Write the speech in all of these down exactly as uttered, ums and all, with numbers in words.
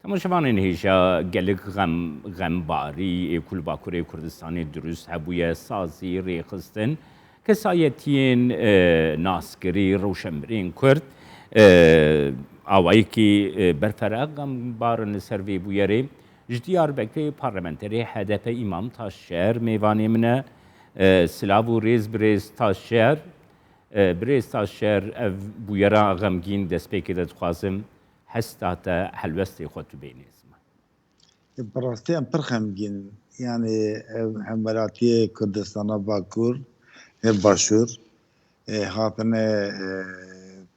Temaşevanên hêja, gelek xem, xembarî ê ku li Bakurê Kurdistanê dirust hebûye, sazî, rêxistin, kesayetiyên, e, naskirî, rewşenbirên Kurd, e, awayekî, e, berfireh xembar in li ser vê bûyerê. Ji Diyarbekirê parlamenterê H D P Îmam Taşçer mêvanê min e. E, silav û rêz birêz Taşçer. E, birêz Taşçer, ev bûyera xemgîn destpêkê de dixwazim hesta te helwestê xwe tu bênê ziman. Bi rastî em pir xemgîn in. Yanî ev hemwelatiyê Kurdistana Bakur, e, Başûr, e, hatine,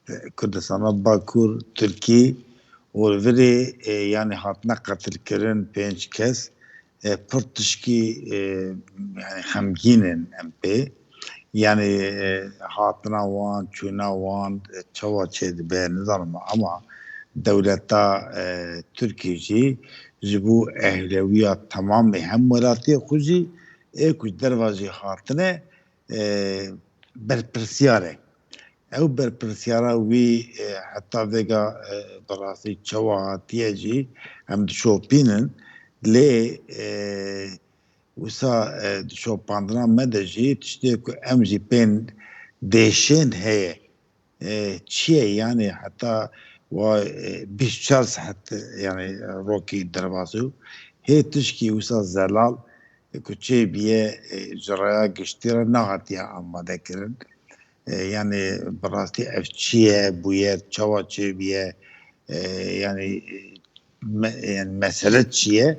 e, Kurdistana Bakur, Tirkî û li virê, e, yanî hatine qetilkirin pênc kes, e, pir tişkî, e, yanî xemgîn in em pê. Yanî, e, hatina wan, çûna wan, e, çawa çêdibe, nizanim ama dewleta, e, Tirkî jî ji bo ewlewiya temamê hemwelatiyê xwe jî ê ku ji derva jî hatine, e, berpirsiyar e. Ew berpirsiyara wî, e, heta vêga, e, bi rastî çawa hatiye jî em dişopînin. Lê, e, wisa, e, di şopandina me de jî tiştê ku em jî pê dêşên heye. E, çi ye? Yanî heta wa, e, bîst çar saet, yanî rokî derbasî û hê tişkî wisa zelal, e, ku çêbûye, e, ji raya giştî re nehatiye amadekirin. E, yanî bi rastî ev çi ye, bûyer çawa çêbûye, e, yanî, e, me-, yanî mesele çi ye?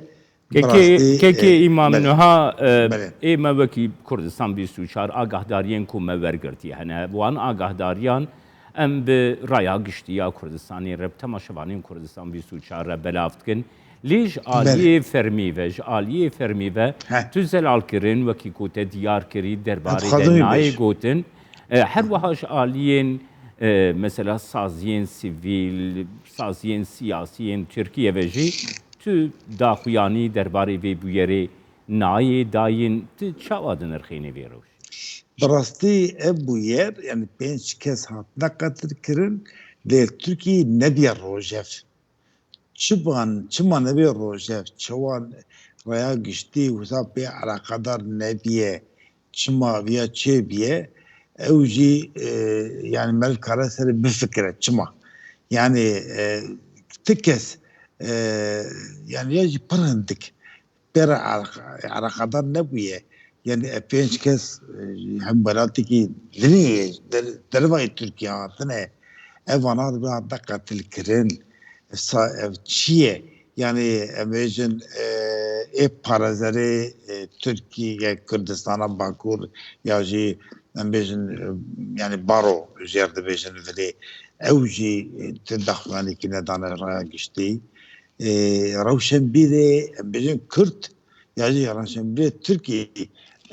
Kekê, Bi rastî, kekê e, Îmam belê. Niha, e, Belê. Ê me wekî Kurdistan bîst û çar agahdariyên ku me wergirtiye hene. Wan agahdariyan em bi raya giştî ya Kurdistanê re, bi temaşevanên Kurdistan bîst û çar re belav dikin. Lê ji Belê. aliyê fermî ve, ji aliyê fermî ve Heh. tu zelal kirin, wekî ku te diyar kirî, derbarê Dixwazim de wî nayê bêjim. gotin. E, her wiha ji aliyên, e, mesela saziyên sivîl, saziyên siyasî yên Tirkiye ve jî tu daxuyanî derbarê vê bûyerê nayê dayîn, tu çawa dinirxînî vê rewşê? Bi rastî ev bûyer, yanî pênc kes hatine qetilkirin, lê Tirkî nebiye rojev. Çiban, çima nebiye rojev, çiwan raya giştî wisa pê eleqedar nebiye, çima viya çêbiye, ew jî, e, yanî meriv kare serê bifikire, çima? Yanî, e, ti kes, e, yanî ya jî pir hindik pê re eleq-, eleqedar nebûye. Yanî ev pênc kes, e, hemwelatekî dinê der-, dervayê Tirkiye hatine. Ev vana dibe hatine qetilkirin. Sa-, ev çi ye? Yanî em bêjin, e, ê parêzerê, e, Tirkiye, Kurdistana Bakur ya jî em bêjin, e, yanî baro jêr dibêjin virê. Ew jî, e, ti daxuyanîkî nedane raya giştî. E, rewşenbîrê, em bêjin Kurd, ya jî rewşenbîrê Tirkî,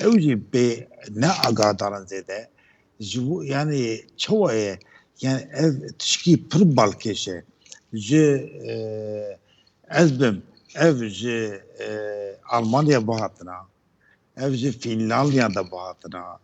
ew jî bê ne agahdaran zêde. Ji bo, yanî çawa ye? Yanî ev tişkî pir balkêş e. Ji, e, ez bim, ev ji, e, Almanya bihatina, ev ji Fînlandiya de bihatina,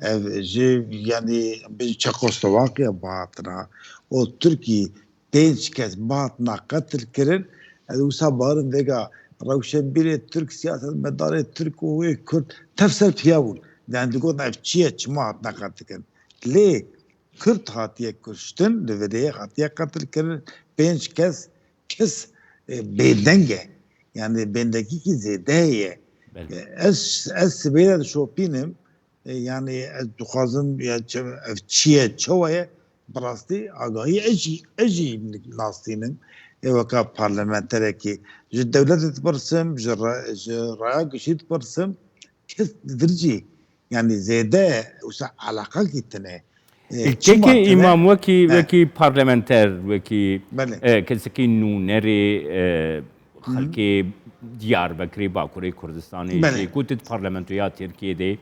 ev ji, yanî, bi Çekoslovakiya bihatina û Tirkî pênc kes bihatina qetilkirin. Ez wisa barim vêga rewşenbîrê Tirk, siyasetmedarê Tirk û wê Kurd tev ser piya bûn. Yani digot ev çi ye, çima hatine qetilkirin? Lê Kurd hatiye kuştin, li virê hatiye qetilkirin, pênc kes, kes, e, bêdeng e. Yani bêdengîkî zêde heye. Belê. E, ez, ez sibê de dişopînim. E, yani ez dixwazim, ya çi, ev çi ye, çawa ye? Bi rastî agahî ez jî, ez jî nas tînim. Ê weka parlamenterekî ji dewletê dipirsim, ji ra-, ji raya giştî dipirsim. Kes vir jî, yani zêde wisa eleqakî tine. E, E, çima kekê tine? Îmam, wekî, He. wekî parlamenter, wekî, Belê. e, kesekî nûnerê, e, Hı hı. xelkê Diyarbekirê, Bakurê Kurdistanê Belê. jî, ku tu di parlamentoya Tirkiyê de,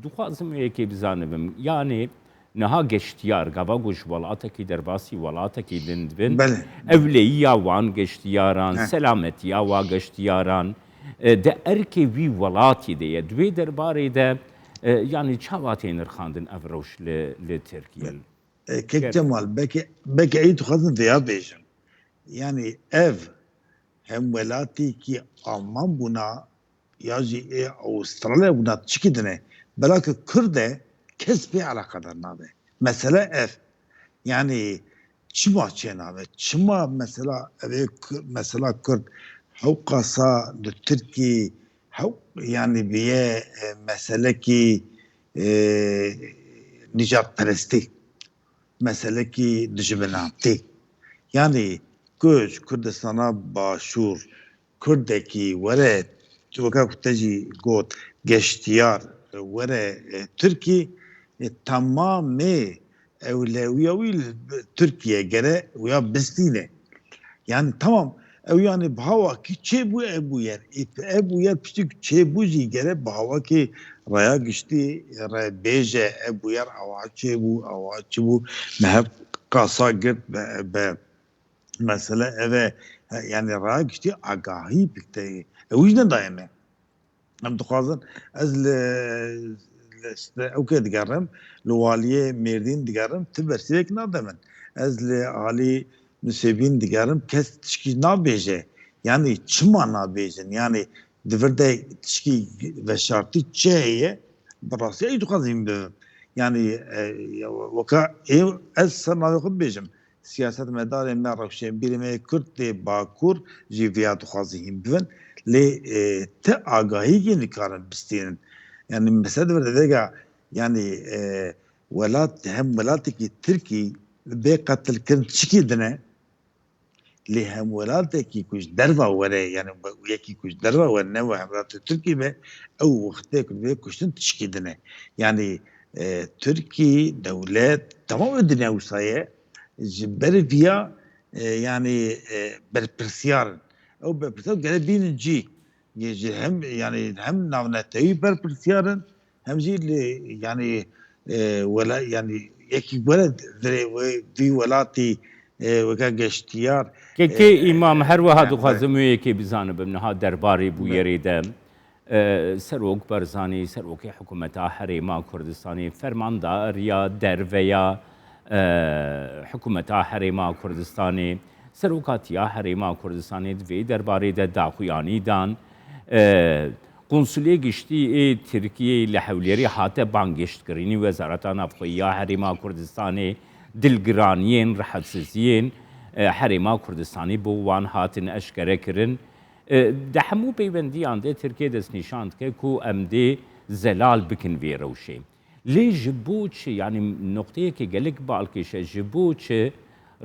dixwazim yekê bizanibim. Yani niha geştiyar, gava ku ji welatekî derbasî welatekî din dibin, Belê. ewleyiya wan geştiyaran, He. selametiya wa geştiyaran, e, di erkê wî welatî de ye. Di wê derbarê de, e, yani çawa tê nirxandin ev rewş li, li Tirkiye? E, Kek Ger- Cemal, belkî, belkî ey dixwazin vêya bêjin. Yani ev hemwelatîkî Alman bûna ya jî ê Awistralya bûna çikî din e. Belake Kurd e, kes pê eleqedar nabe. Mesele ev. Yanî çima çênabe? Çima mesela ev ê Ku-, mesela Kurd hewqasa li Tirkî hew-, yanî biye, e, meselekî, e, nîjadperestî, meselekî dijminatî. Yanî ku ji Kurdistana Başûr Kurdekî were, weke ku te jî got, geştiyar were, e, Tirkî, e, temamê ewlewiya wî li Tirkiye gere wîya bistîne. Yani tamam, ew yani bi hawakî çêbû ev bûyer. Ê, ev bûyer piştî ku çêbû jî gere bi hawakî raya giştî re bêje ev bûyer awa çêbû, awa çi bû, me hev qasa girt be, be mesele ev e, he, yani raya giştî agahî bikte. Ew jî nedaye me. Em dixwazin, ez li, li, li ewkê digerim, li waliyê Mêrdîn digerim, ti bersivek nade min. Ez li alî Nusêbîn digerim, kes tişkî nabêje. Yani çima nabêjin? Yani di vir de tişkî veşartî çi heye? Bi rastî ez dixwazim bibim. Yani, e, ya, weka ê, ez ser navê xwe bibêjim. Siyasetmedarê me, rewşenbîrê me yê Kurd tê Bakur jî viya dixwaze hîn bibin. Lê, e, ti agahîkê nikarin bistînin. Yani mesele di vir de vêga, yani, e, welat, hem welatekî Tirkî bê qetilkirin çikî din e, lê hem welatekî ku ji derva were, yani yekî ku ji derva were, ne we hemwelatê Tirkî be, ew wextê ku bê kuştin tişkî din e. Yani, e, Tirkî, dewlet, temamê dinya wisa ye, ji ber viya, e, yani, e, berpirsiyar in. Ew berpirsiyar gere bînin cî. Yê ji hem, yani hem navnetewî berpirsiyar in, hem jî li, yani, e, wela, yani yekî were virê wê, vî welatî, e, weke geştiyar, Kekê e, Îmam, her wiha e, dixwazim wê yekê bizanibim, niha derbarê bûyerê de, e, Serok Barzanî, Serokê Hikûmeta Herêma Kurdistanê, Fermandariya Derve ya, e, Hikûmeta Herêma Kurdistanê, Serokatiya Herêma Kurdistanê di vê derbarê de daxuyanî dan. E, Qunsulê Giştî ê Tirkiyeyê li Hewlêrê hate bangêştkirinî Wezareta Navxweyî ya Herêma Kurdistanê, dilgiraniyên, rihetsiziyên, e, Herêma Kurdistanê bo wan hatin eşkere kirin. E, di hemû peywendiyan de Tirkiye destnîşan dike ku em dê zelal bikin vê rewşê. Lê ji bo çi, yanî noqteyeke gelek balkêş e, ji bo çi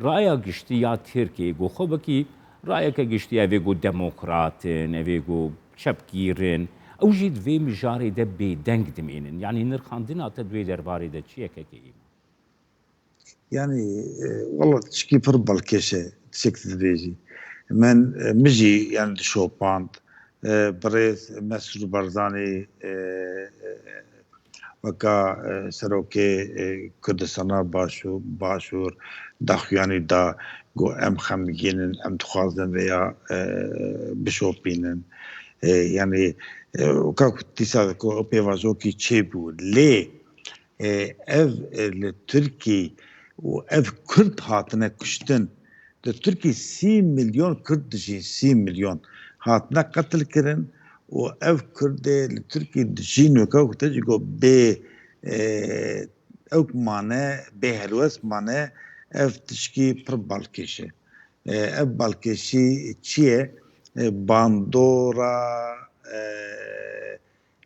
raya giştî ya Tirkiyê ku xwe wekî rayeke giştî, ev ê ku demokrat in, ev ê ku çepgîr in, ew jî di vê mijarê de bêdeng dimînin? Yanî nirxandina te di wê derbarê de çi ye, Kekê Îmam? Yani, e, wela tişkî pir balkêş e, tiştek tu dibêjî. Min, e, min jî, yani, dişopand, e, birêz Mesrûr Barzanî, e, e, weka, e, serokê, e, Kurdistana Başû-, Başûr daxuyanî da, got, em xemgîn in, em dixwazin vêya, e, bişopînin. E, yani, e, weka ku dîsa ku ew pêvajoyekî çêbû, lê, e, ev, e, li Tirkî û ev Kurd hatine kuştin. Li Tirkî sî milyon Kurd dijîn, sî milyon hatine qetilkirin û ev Kurdê li Tirkî dijîn weke ku te jî got bê, e, ewk mane, bê helwest mane, ev tişkî pir balkêş e. E, ev balkêşî çi ye? E, bandora, e,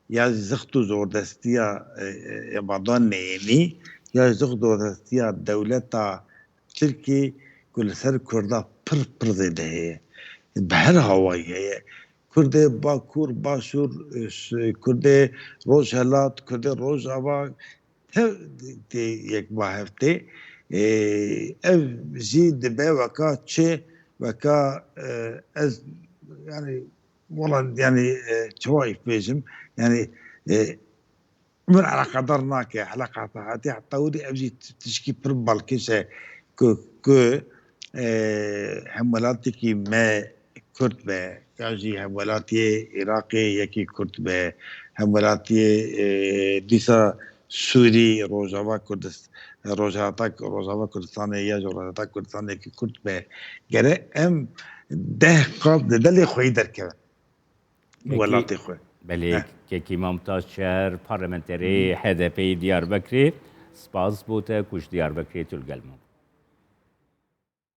ya zixt û zordestiya, e, e, ya bandora neyênî, ya zixt û zordestiya dewleta Tirkî ku li ser Kurda pir, pir zêde heye. Bi her hawayî heye. Kurdê Bakur, Başûr, e, ş-, Kurdê Rojhelat, Kurdê Rojava, tev tê yek ba hev tê. E, ev jî dibe weka çi, weka, e, ez, yani, wela, yani, e, çawa bêjim, yani, e, min eleqedar nake, eleqata hatî heta wî ev jî tişkî pir balkêş e ku, ku, e, hemwelatekî me Kurd be, ya jî hemwelatiyê Iraqê yekî Kurd be, hemwelatiyê, e, dîsa Sûrî, Rojava Kurdist-, Rojhata, Rojava Kurdistanê ya jî Rojhata Kurdistanê yekî Kurd be. Gere em deh qat li delê xweyî derkevin. Peki, welatê xwe. Belê, Kekî Mamtaş Çer, parlamenterê H D P'yê Diyarbekirê, spas bo te ku ji Diyarbekirê tu li gel me bû.